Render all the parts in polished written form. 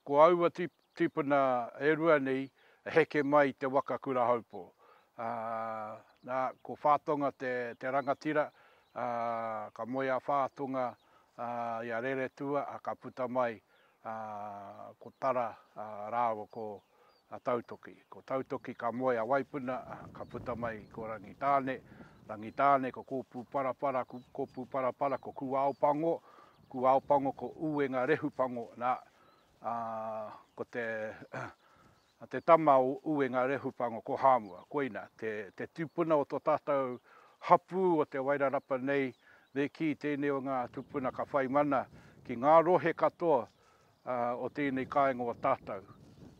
Ko aua tīpuna e rua nei heke mai i te waka Kurahaupō. Ā, nā, ko Whātonga te, te rangatira, ā, ka moe a Whātonga, ā, i a Reretua, ā, ka puta mai, ā, ko Tara, ā, rāua ko Tautoki. Ko Tautoki ka moe a Waipuna, ā, ka puta mai ko Rangitāne, Rangitāne ko Kōpūparapara, Kōpūparapara ko Kūaopango, Kūaopango ko Uenga Rehupango, nā, ā, ko te, te tama o Uenga Rehupango ko Hāmua, koina, te, te tupuna o tō tātou hapū o Te Wairarapa nei, me kī tēnei o ngā tupuna ka whai mana ki ngā rohe katoa o tēnei kāinga o tātou,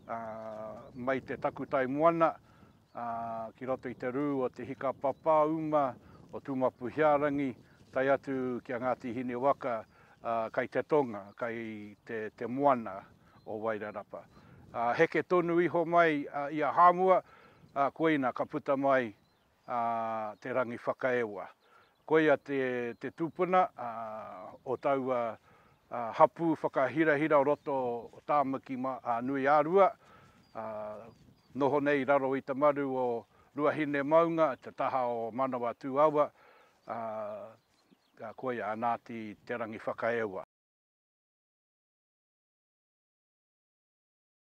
ā, mai te takutai moana, ā, ki roto i te rū o Te Hikapapāuma, o Tūmapuhiārangi, tae atu ki a Ngāti Hinewaka, ā, kai te tonga, kai te, te moana o Wairarapa. Ā, heke tonu iho mai i a Hāmua, ā, koina ka puta mai a Te Rangiwhakaewa. Koia te, te tupuna o taua hapū whakahirahira o roto o Tāmaki nui-ā-Rua, noho nei i raro i te maru o Ruahine maunga, te taha o Manawatū awa, koia a Ngāti Te Rangiwhakaewa.